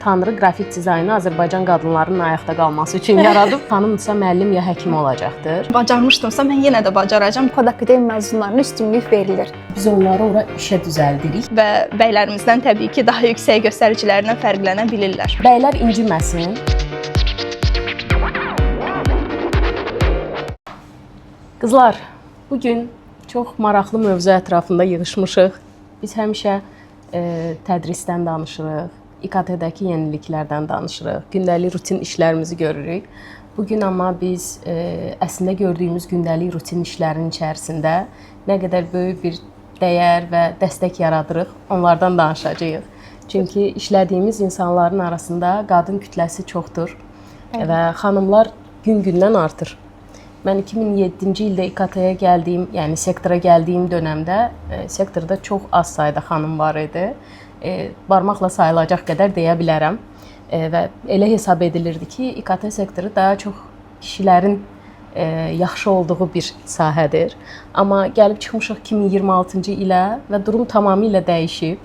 Tanrı qrafik dizaynı Azərbaycan qadınlarının ayaqda qalması üçün yaradıb. Xanımdırsa müəllim ya həkim olacaqdır. Bacarmışdımsa mən yenə də bacaracam Kod Akademiya məzunlarına üstünlük verilir. Biz onları ora işə düzəldirik. Və bəylərimizdən təbii ki, daha yüksək göstəricilərlə fərqlənə bilirlər. Bəylər inciməsin. Qızlar, bu gün çox maraqlı mövzu ətrafında yığışmışıq. Biz həmişə tədrisdən danışırıq, İKT-dəki yeniliklərdən danışırıq, gündəlik rutin işlərimizi görürük. Bu gün amma biz əslində gördüyümüz gündəlik rutin işlərin içərisində nə qədər böyük bir dəyər və dəstək yaradırıq, onlardan danışacağıq. Çünki işlədiyimiz insanların arasında qadın kütləsi çoxdur və xanımlar gün-gündən artır. Mən 2007-ci ildə İKT-yə gəldiyim, yəni sektora gəldiyim dövrdə sektorda çox az sayda xanım var idi. Barmaqla sayılacaq qədər deyə bilərəm. Və elə hesab edilirdi ki, İKT sektoru daha çox kişilərin yaxşı olduğu bir sahədir. Amma gəlib çıxmışıq 2026-cı ilə və durum tamamilə dəyişib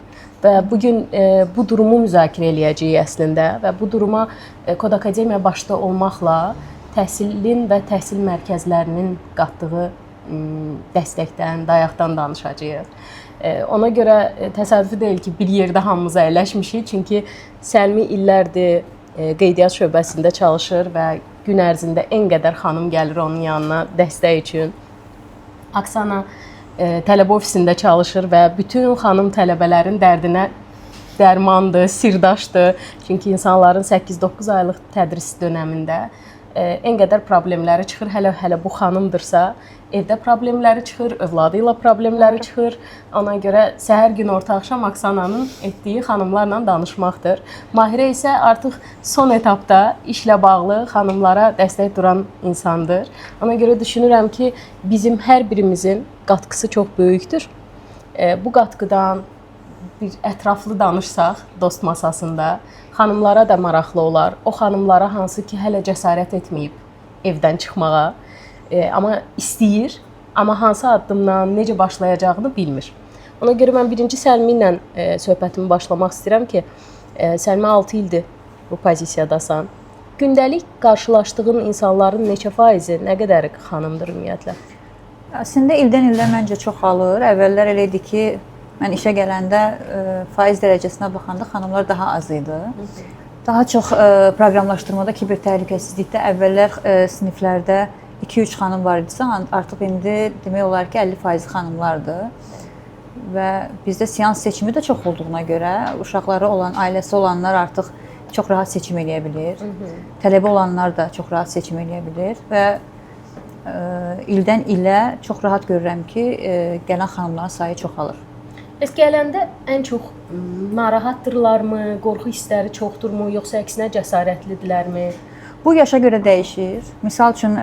və bu gün bu durumu müzakirə eləyəcəyik əslində və bu duruma Kod Akademiya başda olmaqla təhsilin və təhsil mərkəzlərinin qatdığı dəstəkdən, dayaqdan danışacağıq. Ona görə təsadüfi deyil ki, bir yerdə hamımız əyləşmişik, çünki Səlmi illərdir qeydiyyat şöbəsində çalışır və gün ərzində en qədər xanım gəlir onun yanına dəstək üçün. Aksana tələbə ofisində çalışır və bütün xanım tələbələrin dərdinə dərmandır, sirdaşdır. Çünki insanların 8-9 aylıq tədris dönəmində en qədər problemləri çıxır. Hələ bu xanımdırsa, evdə problemləri çıxır, övladı ilə problemləri çıxır. Ona görə səhər, gün, orta, axşam Aksananın etdiyi xanımlarla danışmaqdır. Mahirə isə artıq son etapda işlə bağlı xanımlara dəstək duran insandır. Ona görə düşünürəm ki, bizim hər birimizin qatqısı çox böyükdür. Bu qatqıdan bir ətraflı danışsaq dost masasında xanımlara da maraqlı olar. O xanımlara hansı ki hələ cəsarət etməyib evdən çıxmağa, amma istəyir, amma hansı addımla necə başlayacağını bilmir. Ona görə mən birinci Səlmi ilə söhbətimi başlamaq istəyirəm ki, Səlmi 6 ildir bu pozisiyadasan. Gündəlik qarşılaşdığın insanların neçə faizi, nə qədəri xanımdır ümumiyyətlə? Əslində ildən ilə məncə çoxalır. Əvvəllər elə idi ki, mən işə gələndə faiz dərəcəsinə baxanda xanımlar daha az idi. Daha çox proqramlaşdırmada, kiber təhlükəsizlikdə əvvəllər siniflərdə 2-3 xanım var idisə, artıq indi demək olar ki, 50% xanımlardır. Və bizdə seans seçimi də çox olduğuna görə uşaqları olan, ailəsi olanlar artıq çox rahat seçim eləyə bilir. Tələbə olanlar da çox rahat seçim eləyə bilir və ildən ilə çox rahat görürəm ki, gələn xanımların sayı çoxalır. Bəs gələndə ən çox narahatdırlarmı, qorxu hissləri çoxdurmu, yoxsa əksinə cəsarətlidirlərmi? Bu yaşa görə dəyişir. Misal üçün,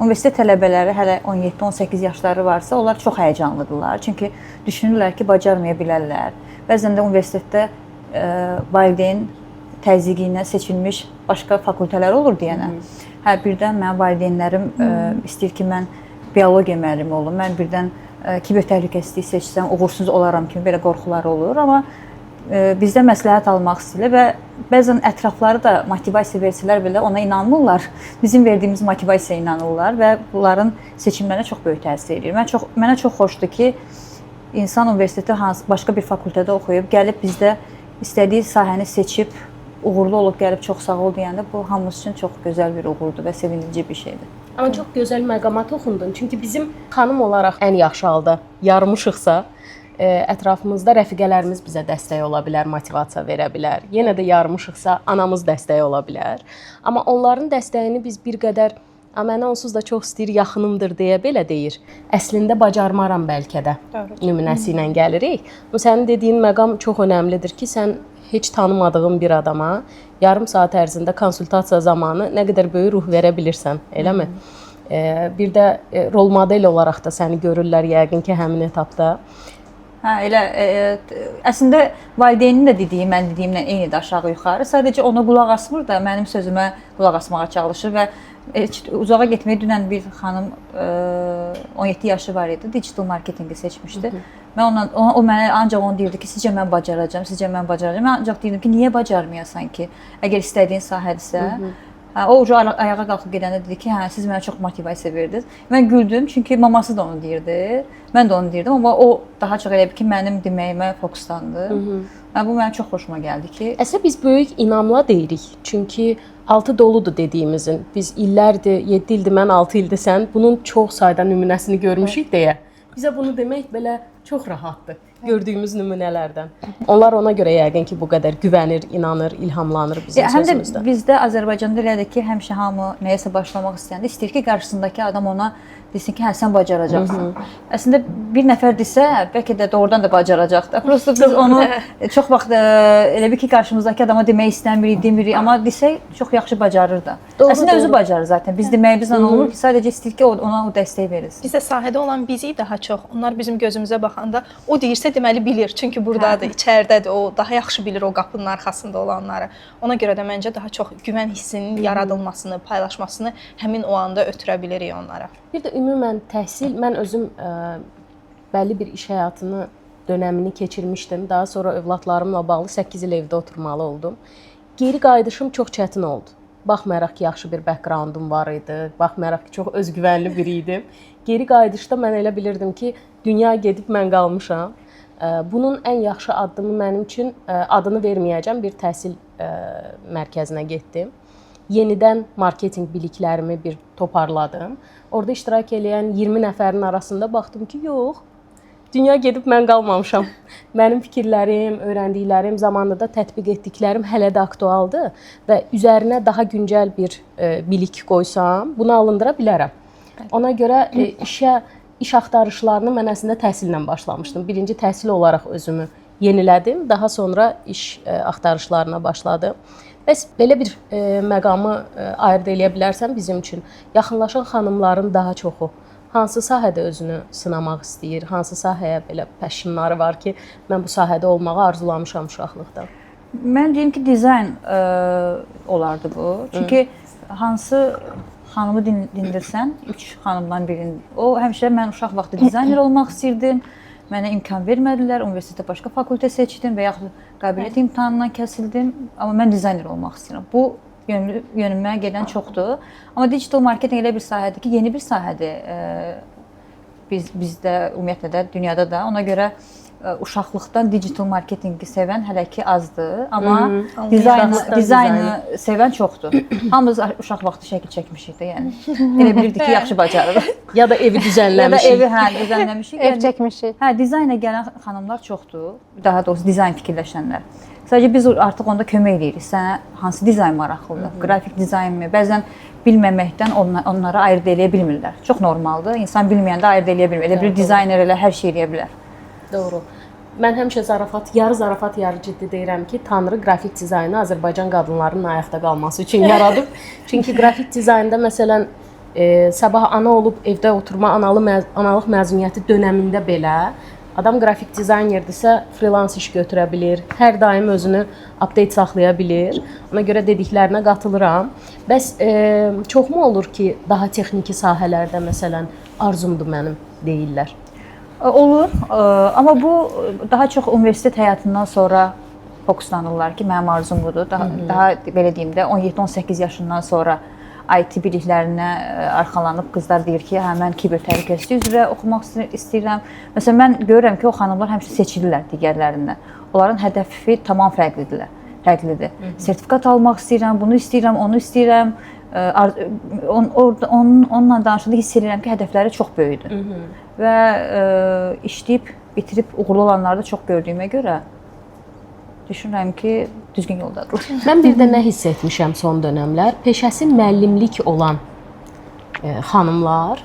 universitet tələbələri hələ 17-18 yaşları varsa, onlar çox həyəcanlıdırlar. Çünki düşünürlər ki, bacarmaya bilərlər. Bəzən də universitetdə valideyn təzyiqi ilə seçilmiş başqa fakültələr olur deyənə. Hə, birdən mənim valideynlərim istəyir ki, mən biologiya müəllimi olum, mən birdən kiber təhlükəsizlik seçsəm, uğursuz olaram kimi belə qorxuları olur. Amma bizdə məsləhət almaq istəyirlər və bəzən ətrafları da motivasiya versələr belə ona inanmırlar. Bizim verdiyimiz motivasiyaya inanırlar və bunların seçimlərinə çox böyük təsir edir. Mənə çox xoşdur ki, insan universitetdə hansı başqa bir fakültədə oxuyub, gəlib bizdə istədiyi sahəni seçib, uğurlu olub gəlib çox sağ ol deyəndə bu hamımız üçün çox gözəl bir uğurdur və sevindirici bir şeydir. Amma çox gözəl məqama toxundun. Çünki bizim xanım olaraq ən yaxşı halda yarmışıqsa, ətrafımızda rəfiqələrimiz bizə dəstək ola bilər, motivasiya verə bilər. Yenə də yarmışıqsa, anamız dəstək ola bilər. Amma onların dəstəyini biz bir qədər mənə onsuz da çox istəyir, yaxınımdır deyə belə deyir. Əslində bacarmaram bəlkə də nümunəsi ilə gəlirik. Bu sənin dediyin məqam çox önəmlidir ki, sən heç tanımadığın bir adama yarım saat ərzində konsultasiya zamanı nə qədər böyük ruh verə bilirsən, eləmi? Bir də rol model olaraq da səni görürlər yəqin ki, həmin etapda. Hə, elə əslində valideynin də dediyi mən dediyimlə eynidir aşağı-yuxarı. Sadəcə ona qulaq asmır da mənim sözümə qulaq asmağa çalışır və heç uzağa getməyə dünən bir xanım 17 yaşı var idi, digital marketinqi seçmişdi. Mən onunla o mənə ancaq onu deyirdi ki, sizcə mən bacaracağam, sizcə mən bacaracağam. Mən ancaq deyirdim ki, niyə bacarmayasan ki? Əgər istədiyin sahədirsə. Hə, o ucu ayağa qalxıb gedəndə dedi ki, hə, siz mənə çox motivasiya verdiniz. Mən güldüm, çünki maması da onu deyirdi. Mən də onu deyirdim, amma o daha çox elə bil ki, mənim deməyimə fokuslandı. Hə, bu mənim çox xoşuma gəldi ki, Əslində biz böyük inamla deyirik. Çünki altı doludur dediyimizin. Biz illərdir, 7 ildir mən, 6 ildir sən, bunun çox sayda nümunəsini görmüşük deyə. Bizə bunu demək belə çox rahatdır gördüyümüz nümunələrdən. Onlar ona görə yəqin ki, bu qədər güvənir, inanır, ilhamlanır bizim Həm də sözümüzdən. bizdə Azərbaycanda elədir ki, həmişə hamı nəyəsə başlamaq istəyəndə istəyir ki, qarşısındakı adam ona desin ki, hə sən bacaracaqsan. Əslində bir nəfər desə, bəlkə də doğrudan da bacaracaq da. Prosta biz onu çox vaxt elə bil ki, qarşımızdakı adama demək istəmirik, demirik, amma desək çox yaxşı bacarır da. Doğru, Əslində özü doğru. bacarır zaten. Biz deməyimizlə olmur ki, sadəcə istəyir ki, ona o dəstək verilsin. Bizdə sahədə olan bizi daha çox, onlar bizim gözümüzə baxanda o deyirsə deməli bilir. Çünki burdadır, içəridədir, o daha yaxşı bilir o qapının arxasında olanları. Ona görə də məncə daha çox güvən hissinin yaradılmasını, paylaşmasını həmin o anda ötürə bilirik onlara. Bir də ümumən təhsil, mən özüm bəlli bir iş həyatını dönəmini keçirmişdim. Daha sonra övladlarımla bağlı 8 il evdə oturmalı oldum. Geri qayıdışım çox çətin oldu. Baxmayaraq ki, yaxşı bir backgroundum var idi, baxmayaraq ki, çox özgüvənli biri idim. Geri qayıdışda mən elə bilirdim ki, dünya gedib mən qalmışam. Bunun ən yaxşı addımı mənim üçün adını verməyəcəm, bir təhsil mərkəzinə getdim. Yenidən marketinq biliklərimi bir toparladım. Orada iştirak eləyən 20 nəfərin arasında baxdım ki, yox, dünya gedib mən qalmamışam. Mənim fikirlərim, öyrəndiklərim, zamanında tətbiq etdiklərim hələ də aktualdır və üzərinə daha güncəl bir bilik qoysam, bunu alındıra bilərəm. Ona görə iş axtarışlarını mən əslində təhsillə başlamışdım. Birinci təhsil olaraq özümü yenilədim, daha sonra iş axtarışlarına başladım. Bəs belə bir məqamı ayırd eləyə bilərsən bizim üçün. Yaxınlaşan xanımların daha çoxu hansı sahədə özünü sınamaq istəyir, hansı sahəyə belə passionları var ki, mən bu sahədə olmağı arzulamışam uşaqlıqdan. Mən deyim ki, dizayn olardı bu. Çünki hansı xanımı dindirsən, 3 xanımdan birinin. O həmişə mən uşaq vaxtı dizayner olmaq istəyirdim. Mənə imkan vermədilər. Universitetdə başqa fakültə seçdim və yaxud qabiliyyət imtahanından kəsildim. Amma mən dizayner olmaq istəyirəm. Bu yönümə gedən çoxdur. Amma digital marketinq elə bir sahədir ki, yeni bir sahədir. Bizdə ümumiyyətlə də dünyada da ona görə uşaqlıqdan digital marketinqi sevən hələ ki azdır, amma dizaynı sevən çoxdur. Hamımız uşaq vaxtı şəkil çəkmişik də, yəni. Elə bilirdik ki, yaxşı bacarırıq. Ya da evi düzənləmişik. Ya da evi hə düzənləmişik. Ev çəkmişik. Hə, dizayna gələn xanımlar çoxdur. Daha doğrusu dizayn fikirləşənlər. Sadəcə biz artıq onda kömək eləyirik. Sənə hansı dizayn maraqlıdır? Qrafik dizaynmi? Bəzən bilməməkdən onları ayırd eləyə bilmirlər. Çox normaldır. İnsan bilməyəndə ayırd eləyə bilmir. Elə bir dizayner elə hər şey eləyə bilər. Doğru. Mən həmişə zarafat, yarı zarafat, yarı ciddi deyirəm ki, Tanrı qrafik dizaynı Azərbaycan qadınlarının ayaqda qalması üçün yaradıb. Çünki qrafik dizaynda məsələn sabah ana olub evdə oturma, analıq məzuniyyəti dönəmində belə adam qrafik dizaynerdirsə, freelance iş götürə bilir, hər daim özünü update saxlaya bilir. Ona görə dediklərinə qatılıram. Bəs çoxmu olur ki, daha texniki sahələrdə məsələn arzumdur mənim deyirlər? Olur, amma bu daha çox universitet həyatından sonra fokuslanırlar ki, mənim arzum budur. Daha belə deyim də 17-18 yaşından sonra IT biliklərinə arxalanıb qızlar deyir ki, hə mən kiber təhlükəsizlik üzrə oxumaq istəyirəm. Məsələn, mən görürəm ki, o xanımlar həmişə seçilirlər digərlərindən. Onların hədəfi tamam fərqlidirlər. Fərqlidir. Sertifikat almaq istəyirəm, bunu istəyirəm, onu istəyirəm. Onunla danışanda hiss edirəm ki, hədəfləri çox böyükdür. Və işləyib, bitirib uğurlu olanları da çox gördüyümə görə düşünürəm ki, düzgün yoldadırlar. Mən bir də nə hiss etmişəm son dönəmlər? Peşəsi müəllimlik olan xanımlar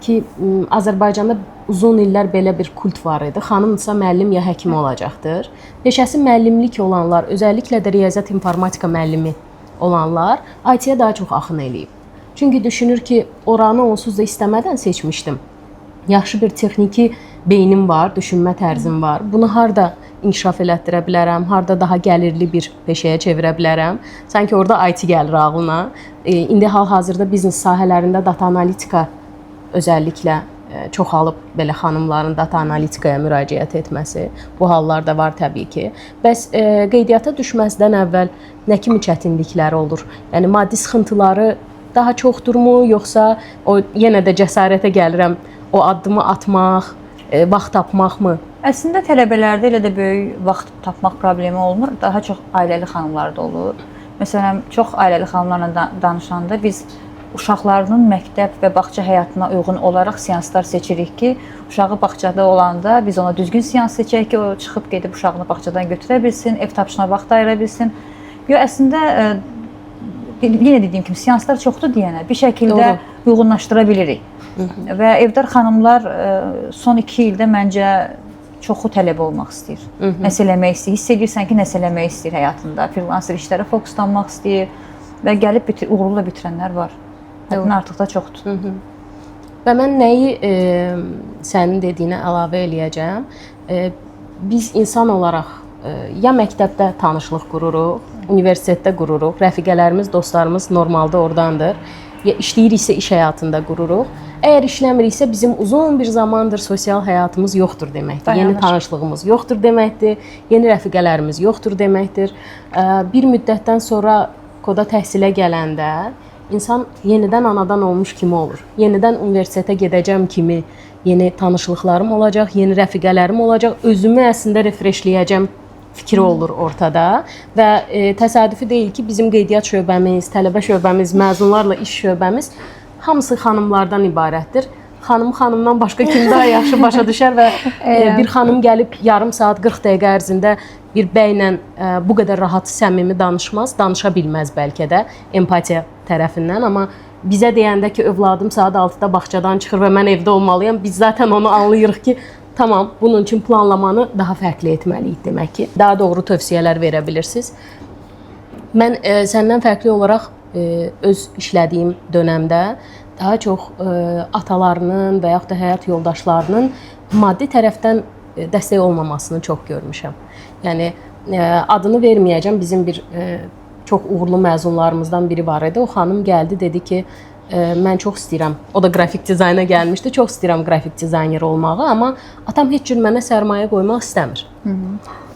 ki, Azərbaycanda uzun illər belə bir kult var idi. Xanımdırsa müəllim ya həkim olacaqdır. Peşəsi müəllimlik olanlar, özəlliklə də riyaziyyat, informatika müəllimi olanlar IT-yə daha çox axın eləyib. Çünki düşünür ki, oranı onsuz da istəmədən seçmişdim. Yaxşı bir texniki beynim var, düşünmə tərzim var. Bunu harda inkişaf elətdirə bilərəm, harda daha gəlirli bir peşəyə çevirə bilərəm. Sanki orada IT gəlir ağlına. İndi hal-hazırda biznes sahələrində data analitika özəlliklə çoxalıb belə xanımların data analitikaya müraciət etməsi. Bu hallar da var təbii ki. Bəs qeydiyyata düşməzdən əvvəl nə kimi çətinlikləri olur? Yəni maddi sıxıntıları daha çoxdurmu, yoxsa o yenə də cəsarətə gəlirəm, o addımı atmaq, vaxt tapmaqmı? Əslində tələbələrdə elə də böyük vaxt tapmaq problemi olmur. Daha çox ailəli xanımlarda olur. Məsələn, çox ailəli xanımlarla danışanda biz uşaqlarının məktəb və bağça həyatına uyğun olaraq seanslar seçirik ki, uşağı bağçada olanda biz ona düzgün seans seçək ki, o çıxıb gedib uşağını bağçadan götürə bilsin, ev tapşına vaxt ayıra bilsin. Yo, əslində yenə dediyim kimi seanslar çoxdur deyənə bir şəkildə uyğunlaşdıra bilirik. Və evdar xanımlar son 2 ildə məncə çoxu tələbə olmaq istəyir. Nəsə eləmək istəyir. Hiss edirsən ki, nəsə eləmək istəyir həyatında. Freelancer işlərə fokuslanmaq istəyir və gəlib uğurlu da bitirənlər var. Həddindən artıq da çoxdur. Və mən nəyi sənin dediyinə əlavə eləyəcəm? Biz insan olaraq ya məktəbdə tanışlıq qururuq, universitetdə qururuq, rəfiqələrimiz, dostlarımız normalda ordandır. Ya işləyiriksə iş həyatında qururuq. Əgər işləmiriksə bizim uzun bir zamandır sosial həyatımız yoxdur deməkdir. Dayanır. Yeni tanışlığımız yoxdur deməkdir, yeni rəfiqələrimiz yoxdur deməkdir. Bir müddətdən sonra koda təhsilə gələndə insan yenidən anadan olmuş kimi olur. Yenidən universitetə gedəcəm kimi yeni tanışlıqlarım olacaq, yeni rəfiqələrim olacaq, özümü əslində refreshləyəcəm fikri olur ortada və təsadüfi deyil ki, bizim qeydiyyat şöbəmiz, tələbə şöbəmiz, məzunlarla iş şöbəmiz hamısı xanımlardan ibarətdir. Xanım xanımdan başqa kim daha yaxşı başa düşər və bir xanım gəlib yarım saat 40 dəqiqə ərzində bir bəylə bu qədər rahat, səmimi danışmaz, danışa bilməz bəlkə də empatiya tərəfindən, amma bizə deyəndə ki, övladım saat 6-da bağçadan çıxır və mən evdə olmalıyam, biz zaten onu anlayırıq ki, tamam, bunun üçün planlamanı daha fərqli etməliyik demək ki. Daha doğru tövsiyələr verə bilirsiniz. Mən səndən fərqli olaraq öz işlədiyim dönəmdə daha çox atalarının və yaxud da həyat yoldaşlarının maddi tərəfdən dəstək olmamasını çox görmüşəm. Yəni adını verməyəcəm, bizim bir çox uğurlu məzunlarımızdan biri var idi. O xanım gəldi, dedi ki, mən çox istəyirəm. O da qrafik dizayna gəlmişdi. Çox istəyirəm qrafik dizayner olmağı, amma atam heç cür mənə sərmayə qoymaq istəmir.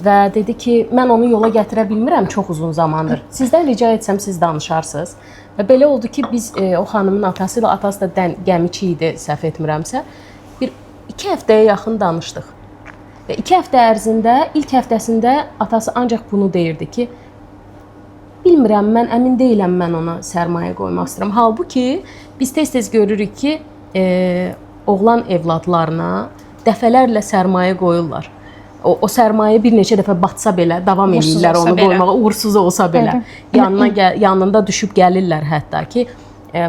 Və dedi ki, mən onu yola gətirə bilmirəm çox uzun zamandır. Sizdən rica etsəm siz danışarsınız. Və belə oldu ki, biz o xanımın atası ilə, atası da gəmiçi idi, səhv etmirəmsə, bir 2 həftəyə yaxın danışdıq. Və 2 həftə ərzində, ilk həftəsində atası ancaq bunu deyirdi ki, bilmirəm, mən əmin deyiləm, mən ona sərmayə qoymaq istəyirəm. Halbuki biz tez-tez görürük ki, oğlan evladlarına dəfələrlə sərmayə qoyurlar. O sərmayə bir neçə dəfə batsa belə davam edirlər onu qoymağa, uğursuz olsa belə. Yanında düşüb gəlirlər hətta ki,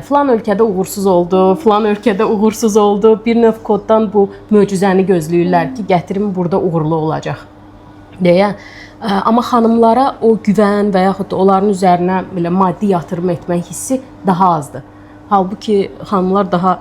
filan ölkədə uğursuz oldu, filan ölkədə uğursuz oldu. Bir növ koddan bu möcüzəni gözləyirlər ki, gətirim burada uğurlu olacaq deyə. Amma xanımlara o güvən və yaxud da onların üzərinə belə maddi yatırım etmək hissi daha azdır. Halbuki xanımlar daha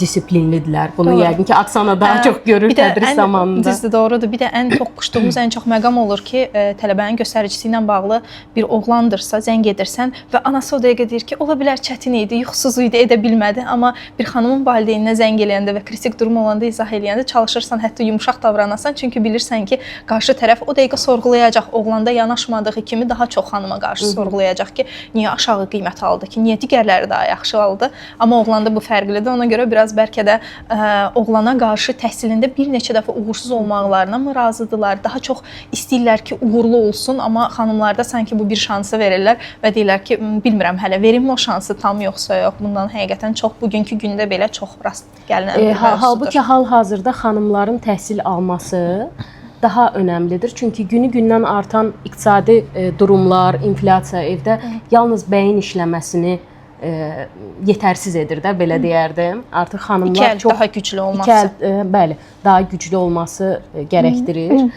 disiplinlidirlər. Bunu doğru. Yəqin ki, Aksana daha çox görür tədris zamanında. Düzdür, doğrudur. Bir də ən toqquşduğumuz ən çox məqam olur ki, tələbənin göstəricisi ilə bağlı bir oğlandırsa, zəng edirsən və anası o dəqiqə deyir ki, ola bilər çətin idi, yuxusuz idi, edə bilmədi, amma bir xanımın valideyninə zəng eləyəndə və kritik durum olanda izah eləyəndə çalışırsan hətta yumşaq davranasan, çünki bilirsən ki, qarşı tərəf o dəqiqə sorğulayacaq, oğlanda yanaşmadığı kimi daha çox xanıma qarşı sorğulayacaq ki, niyə aşağı qiymət aldı ki, niyə digərləri daha yaxşı aldı, amma oğlanda bu fərqlidir. Ona görə biraz bəlkə də oğlana qarşı təhsilində bir neçə dəfə uğursuz olmaqlarına mı razıdırlar? Daha çox istəyirlər ki, uğurlu olsun, amma xanımlarda sanki bu bir şansı verirlər və deyirlər ki, bilmirəm hələ verimmi o şansı tam yoxsa yox. Bundan həqiqətən çox bugünkü gündə belə çox rast gəlinən bir mövzudur. Halbuki hal-hazırda xanımların təhsil alması daha önəmlidir. Çünki günü-gündən artan iqtisadi durumlar, inflyasiya evdə yalnız bəyin işləməsini yetərsiz edir də, belə deyərdim. Artıq xanımlar çox daha güclü olması. Bəli, daha güclü olması gərəkdirir.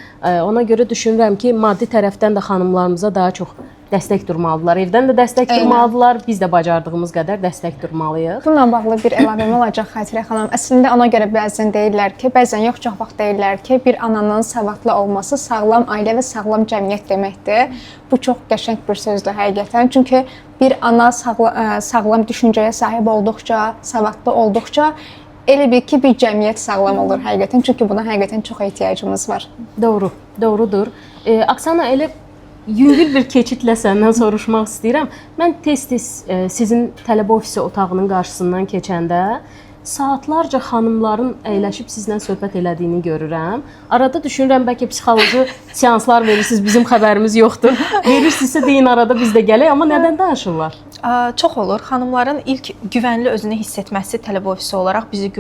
Ona görə düşünürəm ki, maddi tərəfdən də xanımlarımıza daha çox dəstək durmalıdırlar. Evdən də dəstək durmalıdırlar. Biz də bacardığımız qədər dəstək durmalıyıq. Bununla bağlı bir əlavəm olacaq Xatirə xanım. Əslində ona görə bəzən deyirlər ki, bəzən yox, çox vaxt deyirlər ki, bir ananın savadlı olması sağlam ailə və sağlam cəmiyyət deməkdir. Bu çox qəşəng bir sözdür həqiqətən. Çünki bir ana sağlam düşüncəyə sahib olduqca, savadlı olduqca Elə bil ki, bir cəmiyyət sağlam olur həqiqətən. Çünki buna həqiqətən çox ehtiyacımız var. Doğru, doğrudur. Aksana, elə yüngül bir keçidlə səndən soruşmaq istəyirəm. Mən tez-tez sizin tələbə ofisi otağının qarşısından keçəndə saatlarca xanımların əyləşib sizlə söhbət elədiyini görürəm. Arada düşünürəm bəlkə psixoloji seanslar verirsiniz, bizim xəbərimiz yoxdur. Verirsinizsə deyin arada biz də gələk, amma nədən danışırlar? Çox olur. Xanımların ilk güvənli özünü hiss etməsi tələbə ofisi olaraq bizi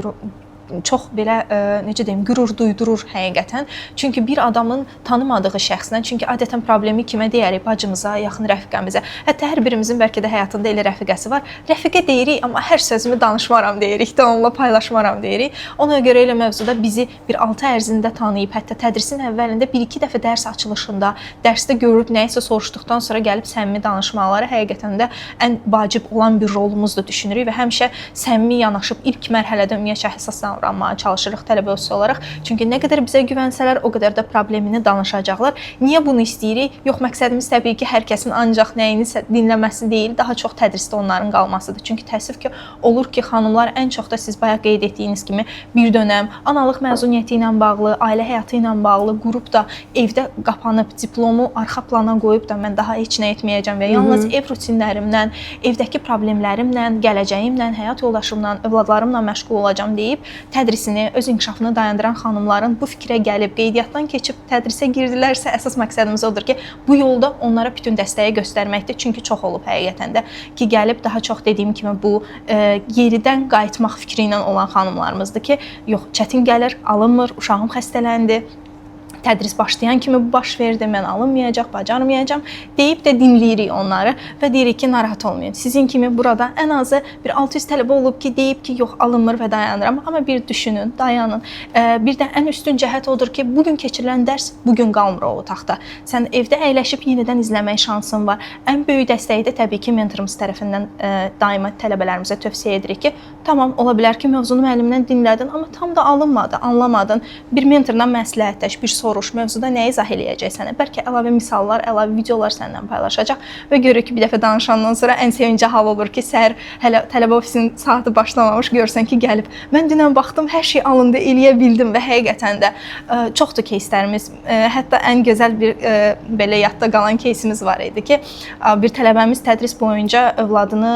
çox belə necə deyim, qürur duydurur həqiqətən. Çünki bir adamın tanımadığı şəxslə, çünki adətən problemi kimə deyərik? Bacımıza, yaxın rəfiqəmizə. Hətta hər birimizin bəlkə də həyatında elə rəfiqəsi var. Rəfiqə deyirik, amma hər sözümü danışmaram deyirik də, onunla paylaşmaram deyirik. Ona görə elə mövzuda bizi bir 6 ay ərzində tanıyıb, hətta tədrisin əvvəlində bir-iki dəfə dərs açılışında, dərsdə görüb nəyisə soruşduqdan sonra gəlib səmimi danışmaları həqiqətən də ən vacib olan bir rolumuzdur düşünürük və həmişə səmimi yanaşıb ilk mərhələdə ümumiyyətcə həssas davranmağa çalışırıq tələbə ofisi olaraq. Çünki nə qədər bizə güvənsələr, o qədər də problemini danışacaqlar. Niyə bunu istəyirik? Yox, məqsədimiz təbii ki, hər kəsin ancaq nəyinisə dinləməsi deyil, daha çox tədrisdə onların qalmasıdır. Çünki təəssüf ki, olur ki, xanımlar ən çox da siz bayaq qeyd etdiyiniz kimi bir dönəm analıq məzuniyyəti ilə bağlı, ailə həyatı ilə bağlı qurub da evdə qapanıb diplomu arxa plana qoyub da mən daha heç nə etməyəcəm və yalnız ev rutinlərimdən, evdəki problemlərimlə, gələcəyimlə, həyat yoldaşımla, övladlarımla məşğul olacağam deyib tədrisini, öz inkişafını dayandıran xanımların bu fikrə gəlib qeydiyyatdan keçib tədrisə girdilərsə, əsas məqsədimiz odur ki, bu yolda onlara bütün dəstəyi göstərməkdir. Çünki çox olub həqiqətən də ki, gəlib daha çox dediyim kimi bu yeridən qayıtmaq fikri ilə olan xanımlarımızdır ki, yox, çətin gəlir, alınmır, uşağım xəstələndi, tədris başlayan kimi bu baş verdi, mən alınmayacaq, bacarmayacağam deyib də dinləyirik onları və deyirik ki, narahat olmayın. Sizin kimi burada ən azı bir 600 tələbə olub ki, deyib ki, yox, alınmır və dayanıram. Amma bir düşünün, dayanın. Bir də ən üstün cəhət odur ki, bu gün keçirilən dərs bu gün qalmır o otaqda. Sən evdə əyləşib yenidən izləmək şansın var. Ən böyük dəstəyi də təbii ki, mentorumuz tərəfindən daima tələbələrimizə tövsiyə edirik ki, tamam, ola bilər ki, mövzunu müəllimdən dinlədin, amma tam da alınmadı, anlamadın. Bir mentorla məsləhətləş, bir soruş, mövzuda nə izah eləyəcək sənə? Bəlkə əlavə misallar, əlavə videolar səndən paylaşacaq və görürük ki, bir dəfə danışandan sonra ən sevinci hal olur ki, səhər hələ tələbə ofisinin saatı başlamamış görsən ki, gəlib. Mən dünən baxdım, hər şey alındı, eləyə bildim və həqiqətən də çoxdur кейslərimiz. Hətta ən gözəl bir belə yadda qalan кейsimiz var idi ki, bir tələbəmiz tədris boyunca övladını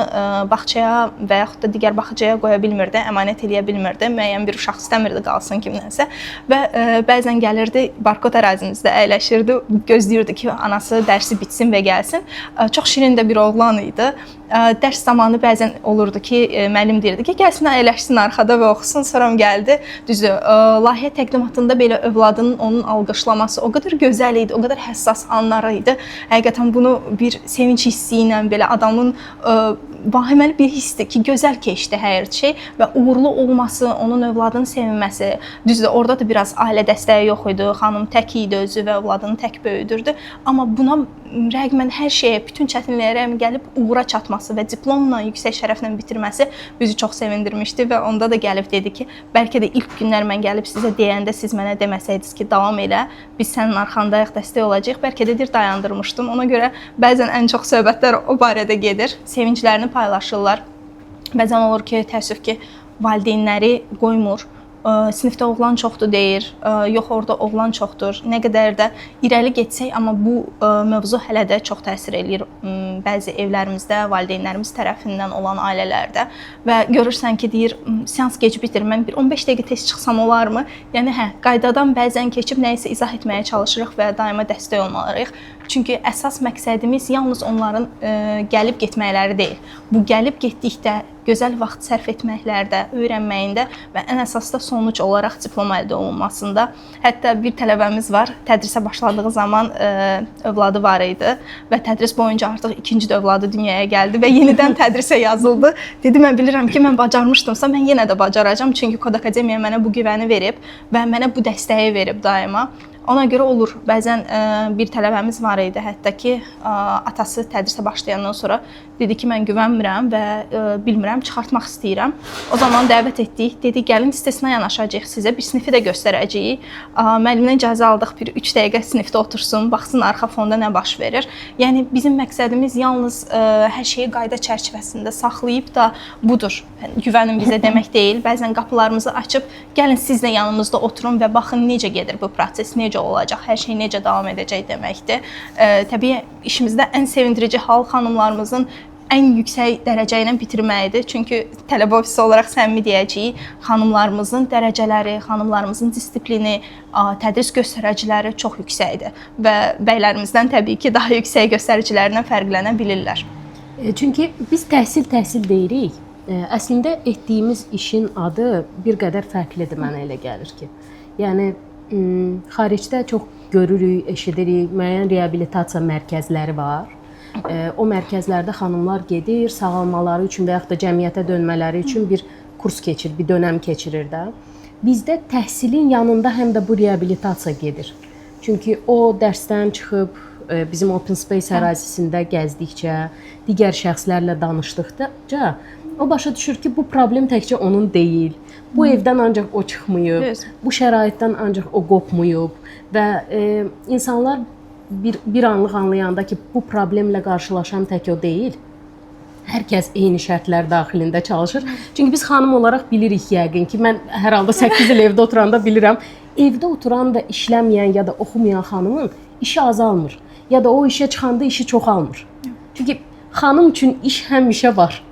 bağçaya və yaxud da digər baxıcıya qoya bilmirdi, əmanət eləyə bilmirdi. Müəyyən bir uşaq istəmirdi qalsın kimdənsə və bəzən gəlirdi, barkod ərazimizdə əyləşirdi, gözləyirdi ki, anası dərsi bitsin və gəlsin. Çox şirin də bir oğlan idi. Dərs zamanı bəzən olurdu ki, müəllim deyirdi ki, gəlsin əyləşsin arxada və oxusun. Sonra gəldi. Düzdür, layihə təqdimatında belə övladının onun alqışlaması o qədər gözəl idi, o qədər həssas anları idi. Həqiqətən bunu bir sevinç hissi ilə belə adamın vahiməli bir hissdir ki, gözəl keçdi hər şey və uğurlu olması, onun övladının sevinməsi. Düzdür, orada da biraz ailə dəstəyi yox idi. Xanım tək idi özü və övladını tək böyüdürdü. Amma buna rəğmən hər şeyə, bütün çətinliklərə rəğmən gəlib uğura çatması və diplomla, yüksək şərəflə bitirməsi bizi çox sevindirmişdi və onda da gəlib dedi ki, bəlkə də ilk günlər mən gəlib sizə deyəndə siz mənə deməsəydiniz ki, davam elə, biz sənin arxandayıq, dəstək olacağıq. Bəlkə də deyir, dayandırmışdım. Ona görə bəzən ən çox söhbətlər o barədə gedir. Sevinclərini paylaşırlar. Bəzən olur ki, təəssüf ki, valideynləri qoymur. Sinifdə oğlan çoxdur deyir, yox orada oğlan çoxdur. Nə qədər də irəli getsək, amma bu mövzu hələ də çox təsir eləyir bəzi evlərimizdə, valideynlərimiz tərəfindən olan ailələrdə və görürsən ki, deyir, seans gec bitir, mən bir 15 dəqiqə tez çıxsam olarmı? Yəni hə, qaydadan bəzən keçib nəyisə izah etməyə çalışırıq və daima dəstək olmalıyıq. Çünki əsas məqsədimiz yalnız onların gəlib getməkləri deyil. Bu gəlib getdikdə gözəl vaxt sərf etməklərdə, öyrənməyində və ən əsas da sonuc olaraq diplom əldə olunmasında. Hətta bir tələbəmiz var, tədrisə başladığı zaman övladı var idi və tədris boyunca artıq ikinci də övladı dünyaya gəldi və yenidən tədrisə yazıldı. Dedi, mən bilirəm ki, mən bacarmışdımsa, mən yenə də bacaracağam. Çünki Kod Akademiya mənə bu güvəni verib və mənə bu dəstəyi verib daima. Ona görə olur. Bəzən bir tələbəmiz var idi, hətta ki, atası tədrisə başlayandan sonra dedi ki, mən güvənmirəm və bilmirəm, çıxartmaq istəyirəm. O zaman dəvət etdik. Dedi, gəlin istisna yanaşacağıq sizə, bir sinifi də göstərəcəyik. Müəllimdən icazə aldıq, bir 3 dəqiqə sinifdə otursun, baxsın arxa fonda nə baş verir. Yəni bizim məqsədimiz yalnız hər şeyi qayda çərçivəsində saxlayıb da budur, güvənin bizə demək deyil. Bəzən qapılarımızı açıb, gəlin siz də yanımızda oturun və baxın necə gedir bu proses, necə olacaq, hər şey necə davam edəcək deməkdir. Təbii işimizdə ən sevindirici hal xanımlarımızın ən yüksək dərəcə ilə bitirməyidir. Çünki tələbə ofisi olaraq səmimi deyəcəyik, xanımlarımızın dərəcələri, xanımlarımızın disiplini, tədris göstəriciləri çox yüksəkdir və bəylərimizdən təbii ki, daha yüksək göstəricilərlə fərqlənə bilirlər. Çünki biz təhsil deyirik. Əslində etdiyimiz işin adı bir qədər fərqlidir, mənə elə gəlir ki. Yəni xaricdə çox görürük, eşidirik, müəyyən reabilitasiya mərkəzləri var. O mərkəzlərdə xanımlar gedir, sağalmaları üçün və yaxud da cəmiyyətə dönmələri üçün bir kurs keçirir, bir dönəm keçirir də. Bizdə təhsilin yanında həm də bu reabilitasiya gedir. Çünki o dərsdən çıxıb bizim open space ərazisində gəzdikcə, digər şəxslərlə danışdıqca o başa düşür ki, bu problem təkcə onun deyil. Bu evdən ancaq o çıxmayıb, bu şəraitdən ancaq o qopmayıb və insanlar bir anlıq anlayanda ki, bu problemlə qarşılaşan tək o deyil. Hər kəs eyni şərtlər daxilində çalışır. Çünki biz xanım olaraq bilirik yəqin ki, mən hər halda 8 il evdə oturanda bilirəm, evdə oturan və işləməyən ya da oxumayan xanımın işi azalmır. Ya da o işə çıxanda işi çoxalmır. Çünki xanım üçün iş həmişə var.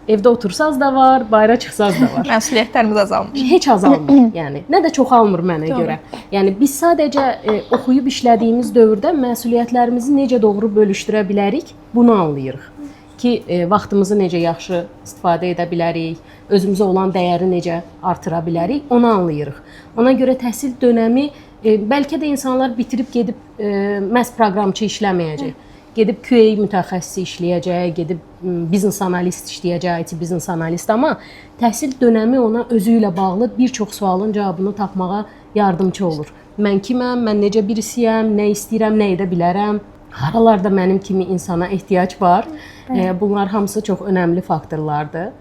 Evdə otursaz da var, bayıra çıxsaz da var. Məsuliyyətlərimiz azalmır. Heç azalmır, yəni. Nə də çoxalmır mənə görə. Yəni biz sadəcə oxuyub işlədiyimiz dövrdə məsuliyyətlərimizi necə doğru bölüşdürə bilərik, bunu anlayırıq. Ki vaxtımızı necə yaxşı istifadə edə bilərik, özümüzə olan dəyəri necə artıra bilərik, onu anlayırıq. Ona görə təhsil dönəmi bəlkə də insanlar bitirib gedib məhz proqramçı işləməyəcək. Gedib QA mütəxəssisi işləyəcək, gedib biznes analist işləyəcək, IT biznes analist, amma təhsil dönəmi ona özü ilə bağlı bir çox sualın cavabını tapmağa yardımçı olur. Mən kiməm, mən necə birisiyəm, nə istəyirəm, nə edə bilərəm, haralarda mənim kimi insana ehtiyac var. Bunlar hamısı çox önəmli faktorlardır.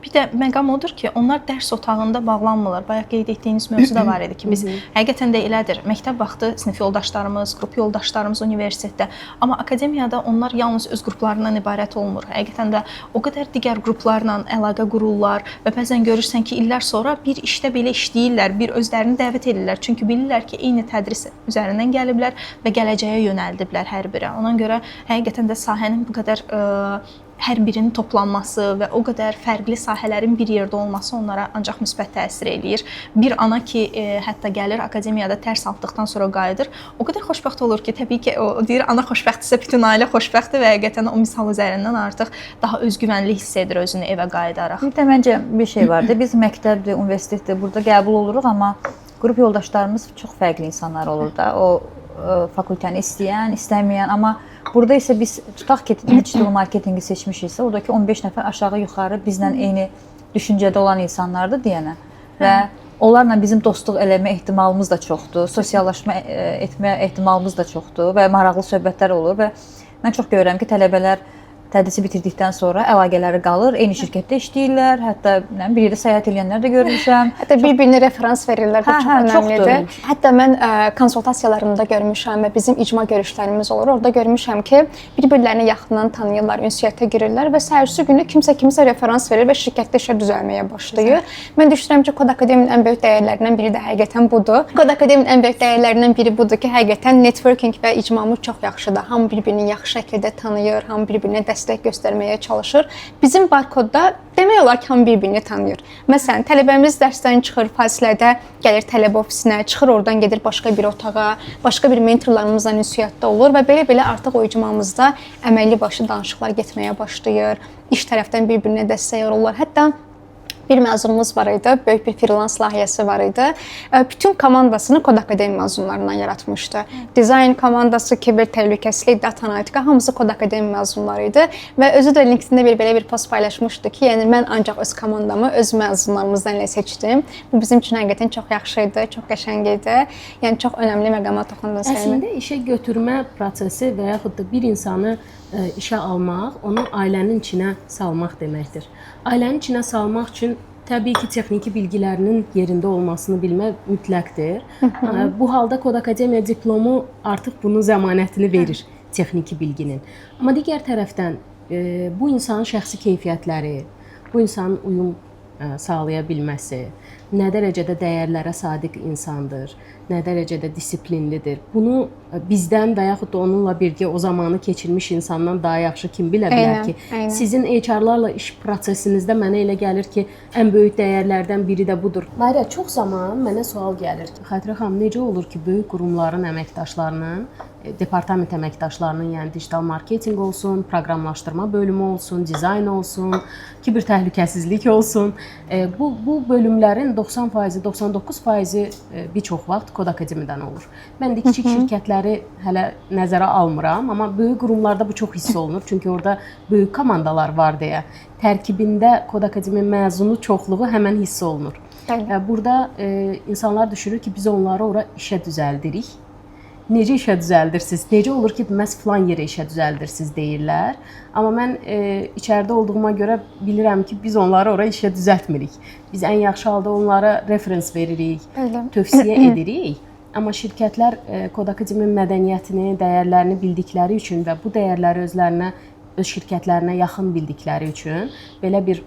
Bir də məqam odur ki, onlar dərs otağında bağlanmırlar. Bayaq qeyd etdiyiniz mövzu da var idi ki, biz həqiqətən də elədir. Məktəb vaxtı sinif yoldaşlarımız, qrup yoldaşlarımız universitetdə, amma akademiyada onlar yalnız öz qruplarından ibarət olmur. Həqiqətən də o qədər digər qruplarla əlaqə qururlar və bəzən görürsən ki, illər sonra bir işdə belə işləyirlər, bir özlərini dəvət edirlər. Çünki bilirlər ki, eyni tədris üzərindən gəliblər və gələcəyə yönəldiblər hər biri. Ona görə həqiqətən də sahənin bu qədər hər birinin toplanması və o qədər fərqli sahələrin bir yerdə olması onlara ancaq müsbət təsir eləyir. Bir ana ki, hətta gəlir akademiyada dərs aldıqdan sonra qayıdır, o qədər xoşbəxt olur ki, təbii ki, o deyir ana xoşbəxtdirsə bütün ailə xoşbəxtdir və həqiqətən o misal üzərindən artıq daha özgüvənli hiss edir özünü evə qayıdaraq. Bir də məncə bir şey var da, biz məktəbdir, universitetdir, burada qəbul oluruq, amma qrup yoldaşlarımız çox fərqli insanlar olur da. O fakültəni istəyən, istəməyən, amma burada isə biz tutaq ki, digital marketinqi seçmişiksə, oradakı 15 nəfər aşağı-yuxarı bizlə eyni düşüncədə olan insanlardır deyənə və onlarla bizim dostluq eləmə ehtimalımız da çoxdur, sosiallaşma etmə ehtimalımız da çoxdur və maraqlı söhbətlər olur və mən çox görürəm ki, tələbələr tədrisi bitirdikdən sonra əlaqələri qalır, eyni şirkətdə işləyirlər, hətta nə bir yerdə səyahət edənlər də görmüşəm. Hətta bir-birinə referans verirlər, bu çox önəmlidir. Hətta mən konsultasiyalarımda görmüşəm və bizim icma görüşlərimiz olur. Orada görmüşəm ki, bir-birlərini yaxından tanıyırlar, ünsiyyətə girirlər və səhərsi günü kimsə kimisə referans verir və şirkətdə işə düzəlməyə başlayır. Mən düşünürəm ki, Kod Akademinin ən böyük dəyərlərindən biri də həqiqətən budur. Kod Akademinin ən böyük dəyərlərindən biri budur ki, həqiqətən networking və icmamız çox yaxşıdır. Hamı bir-birini yaxşı şəkildə tanıyır, hamı bir-birinə dəstək göstərməyə çalışır. Bizim Barkodda demək olar ki, hamı bir-birini tanıyır. Məsələn, tələbəmiz dərsdən çıxır, fasilədə gəlir tələbə ofisinə, çıxır oradan gedir başqa bir otağa, başqa bir mentorlarımızla ünsiyyətdə olur və belə-belə artıq o icmamızda əməlli başlı danışıqlar getməyə başlayır. İş tərəfdən bir-birinə dəstək olurlar. Hətta Bir məzunumuz var idi, böyük bir freelance layihəsi var idi. Bütün komandasını Kod Akademi məzunlarından yaratmışdı. Dizayn komandası, kiber təhlükəsizlik, data analitika hamısı Kod Akademi məzunları idi və özü də LinkedIn-də bir belə bir post paylaşmışdı ki, yəni mən ancaq öz komandamı öz məzunlarımızdan elə seçdim. Bu bizim üçün həqiqətən çox yaxşı idi, çox qəşəng idi. Yəni çox önəmli məqama toxundun Səlimə. Əslində işə götürmə prosesi və yaxud da bir insanı işə almaq, onu ailənin içinə salmaq deməkdir. Ailənin içinə salmaq üçün təbii ki, texniki bilgilərinin yerində olmasını bilmək mütləqdir. Bu halda Kod Akademiya diplomu artıq bunun zəmanətini verir, texniki bilginin. Amma digər tərəfdən bu insanın şəxsi keyfiyyətləri, bu insanın uyum sağlaya bilməsi, nə dərəcədə dəyərlərə sadiq insandır, nə dərəcədə disiplinlidir. Bunu bizdən və yaxud da onunla birgə o zamanı keçirmiş insandan daha yaxşı kim bilə bilər ki? Sizin HR-larla iş prosesinizdə mənə elə gəlir ki, ən böyük dəyərlərdən biri də budur. Maria, çox zaman mənə sual gəlir ki, Xatirə xanım, necə olur ki, böyük qurumların əməkdaşlarının, departament əməkdaşlarının, yəni digital marketinq olsun, proqramlaşdırma bölümü olsun, dizayn olsun, kiber təhlükəsizlik olsun, bu bölümlərin 90%, 99% bir çox vaxt Kod Akademidən olur. Mən də kiçik şirkətləri hələ nəzərə almıram, amma böyük qurumlarda bu çox hiss olunur, çünki orada böyük komandalar var deyə tərkibində Kod Akademi məzunu çoxluğu həmən hiss olunur. Burada insanlar düşünür ki, biz onları ora işə düzəldirik. Necə işə düzəldirsiniz? Necə olur ki, məhz filan yerə işə düzəldirsiniz deyirlər. Amma mən içəridə olduğuma görə bilirəm ki, biz onları ora işə düzəltmirik. Biz ən yaxşı halda onlara reference veririk, tövsiyə edirik. Amma şirkətlər Kod Akademi mədəniyyətini, dəyərlərini bildikləri üçün və bu dəyərləri özlərinə, öz şirkətlərinə yaxın bildikləri üçün belə bir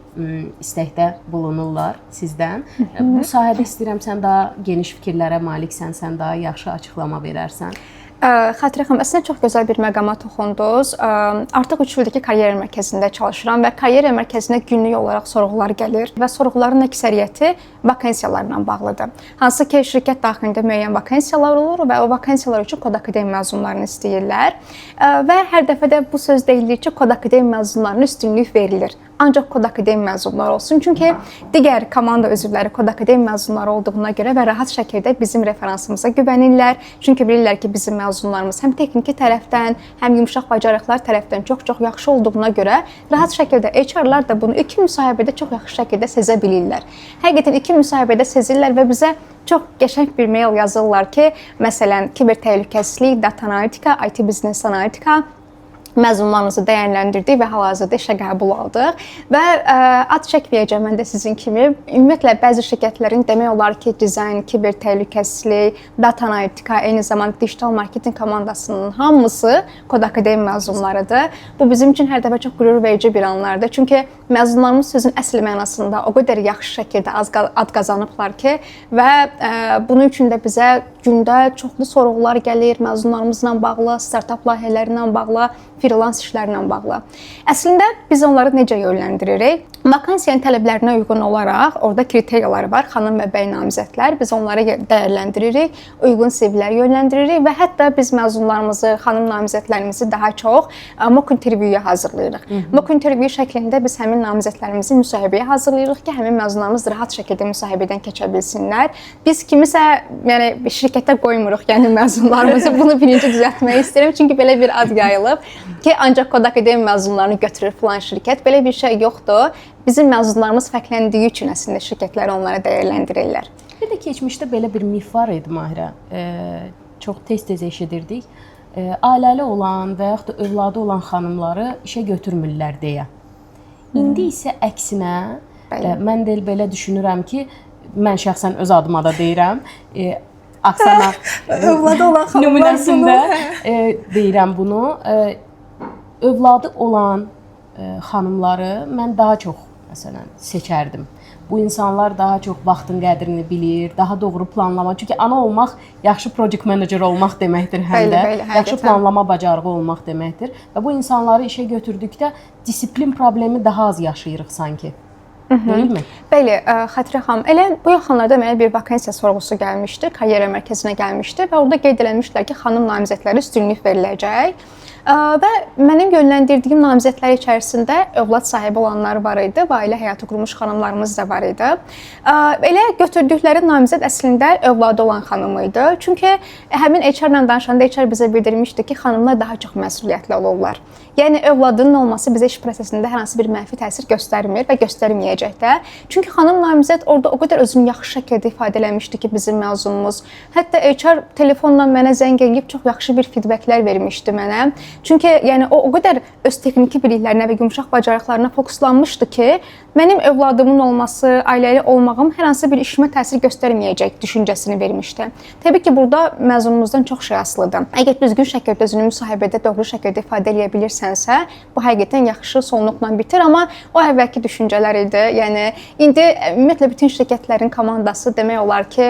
istəkdə bulunurlar sizdən. Bu sahədə istəyirəm sən daha geniş fikirlərə maliksən, sən daha yaxşı açıqlama verərsən. Xatirə xanım, əslində çox gözəl bir məqama toxundunuz. Artıq 3 ildir ki, karyera mərkəzində çalışıram və karyera mərkəzinə günlük olaraq sorğular gəlir və sorğuların əksəriyyəti vakansiyalarla bağlıdır. Hansı ki, şirkət daxilində müəyyən vakansiyalar olur və o vakansiyalar üçün Kod Akademi məzunlarını istəyirlər. Və hər dəfə də bu söz deyilir ki, Kod Akademi məzunlarına üstünlük verilir. Ancaq Kod Akademi məzunları olsun. Çünki digər komanda üzvləri Kod Akademi məzunları olduğuna görə və rahat şəkildə bizim referansımıza güvənirlər. Çünki bilirlər ki, bizim məzunlarımız həm texniki tərəfdən, həm yumşaq bacarıqlar tərəfdən çox-çox yaxşı olduğuna görə rahat şəkildə HR-lar da bunu iki müsahibədə çox yaxşı şəkildə sezə bilirlər. Həqiqətən iki müsahibədə sezirlər və bizə çox qəşəng bir mail yazırlar ki, məsələn, kiber təhlükəsizlik, data analitika, IT biznes analitika məzunlarımızı dəyərləndirdik və hal-hazırda işə qəbul aldıq. Və ad çəkməyəcəm mən də sizin kimi. Ümumiyyətlə bəzi şirkətlərin demək olar ki, dizayn, kiber təhlükəsizlik, data analitika, eyni zamanda digital marketinq komandasının hamısı Kod Akademi məzunlarıdır. Bu bizim üçün hər dəfə çox qürur verici bir anlardır. Çünki məzunlarımız sözün əsl mənasında o qədər yaxşı şəkildə ad qazanıblar ki, və bunun üçün də bizə gündə çoxlu sorğular gəlir məzunlarımızla bağlı, startap layihələri ilə bağlı, freelance işlərlə bağlı. Əslində biz onları necə yönləndiririk? Vakansiyanın tələblərinə uyğun olaraq orada kriteriyalar var, xanım və bəy namizədlər. Biz onları dəyərləndiririk, uyğun CV-lər yönləndiririk və hətta biz məzunlarımızı, xanım namizədlərimizi daha çox mock intervyuya hazırlayırıq. Mock intervyu şəklində biz həmin namizədlərimizi müsahibəyə hazırlayırıq ki, həmin məzunlarımız rahat şəkildə müsahibədən keçə bilsinlər. Biz kimisə, yəni şirkətə qoymuruq, yəni məzunlarımızı. Bunu birinci düzəltmək istəyirəm, çünki belə bir ad yayılıb ki, ancaq Kod Akademi məzunlarını götürür filan şirkət. Belə bir şey yoxdur. Bizim məzunlarımız fərqləndiyi üçün əslində şirkətlər onları dəyərləndirirlər. Bir də keçmişdə belə bir mif var idi Mahirə. Çox tez-tez eşidirdik. Ailəli olan və yaxud da övladı olan xanımları işə götürmürlər deyə. İndi isə əksinə, mən də belə düşünürəm ki, mən şəxsən öz adıma da deyirəm, Aksana övladı olan xanımlar nümunəsində deyirəm bunu. Övladı olan xanımları mən daha çox məsələn seçərdim. Bu insanlar daha çox vaxtın qədrini bilir, daha doğru planlama. Çünki ana olmaq yaxşı project manager olmaq deməkdir həm də. Bəli, yaxşı planlama bacarığı olmaq deməkdir. Və bu insanları işə götürdükdə disiplin problemi daha az yaşayırıq sanki. Deyilmi? Bəli, Xatirə xanım, elə bu yaxınlarda mənə bir vakansiya sorğusu gəlmişdi, karyera mərkəzinə gəlmişdi və orada qeyd eləmişdilər ki, xanım namizədlərə üstünlük veriləcək. Və mənim yönləndirdiyim namizədlər içərisində övlad sahibi olanlar var idi və ailə həyatı qurmuş xanımlarımız da var idi. Elə götürdükləri namizəd əslində övladı olan xanım idi. Çünki həmin HR-la danışanda HR bizə bildirmişdi ki, xanımlar daha çox məsuliyyətli olurlar. Yəni övladının olması bizə iş prosesində hər hansı bir mənfi təsir göstərmir və göstərməyəcək də. Çünki xanım namizəd orada o qədər özünü yaxşı şəkildə ifadə eləmişdi ki, bizim məzunumuz. Hətta HR telefonla mənə zəng eləyib çox yaxşı bir feedbacklər vermişdi mənə. Çünki yəni o qədər öz texniki biliklərinə və yumşaq bacarıqlarına fokuslanmışdı ki, mənim övladımın olması, ailəli olmağım hər hansı bir işimə təsir göstərməyəcək düşüncəsini vermişdi. Təbii ki, burada məzunumuzdan çox şey asılıdır. Əgər düzgün şəkildə özünü müsahibədə doğru şəkildə ifadə eləyə bilirsənsə, bu həqiqətən yaxşı sonluqla bitir, amma o əvvəlki düşüncələr idi. Yəni indi ümumiyyətlə bütün şirkətlərin komandası demək olar ki,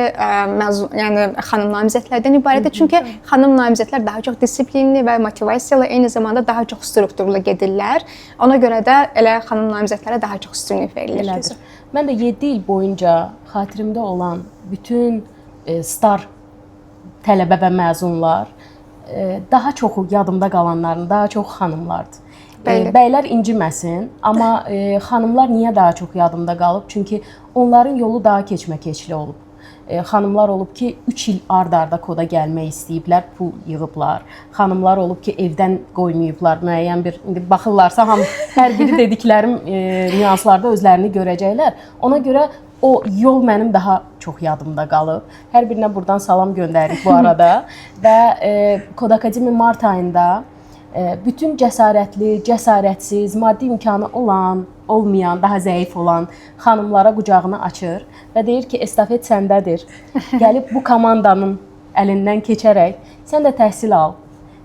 məzun, yəni xanım namizədlərdən ibarətdir. Çünki xanım namizədlər daha çox disiplinli və motivasiyalı, eyni zamanda daha çox strukturlu gedirlər. Ona görə də elə xanım namizədlərə daha çox üstünlük verilir. Elədir. Mən də 7 il boyunca xatirimdə olan bütün star tələbə və məzunlar, daha çoxu yadımda qalanların daha çox xanımlardır. Bəli. Bəylər inciməsin, amma xanımlar niyə daha çox yadımda qalıb? Çünki onların yolu daha keçməkeçli olub. Xanımlar olub ki, 3 il ard-arda koda gəlmək istəyiblər, pul yığıblar. Xanımlar olub ki, evdən qoymayıblar müəyyən bir, indi baxırlarsa hamı hər biri dediklərim nüanslarda özlərini görəcəklər. Ona görə o yol mənim daha çox yadımda qalıb. Hər birinə buradan salam göndəririk bu arada. Və Codecademy mart ayında bütün cəsarətli, cəsarətsiz, maddi imkanı olan, olmayan, daha zəif olan xanımlara qucağını açır və deyir ki, estafet səndədir. Gəlib bu komandanın əlindən keçərək sən də təhsil al,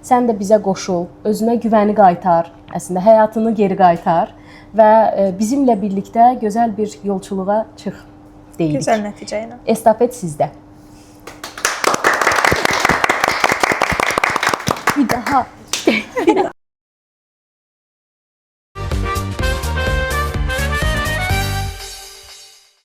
sən də bizə qoşul, özünə güvəni qaytar, əslində həyatını geri qaytar və bizimlə birlikdə gözəl bir yolçuluğa çıx deyirik. Gözəl nəticə ilə. Estafet sizdə. Bir daha. Bir daha.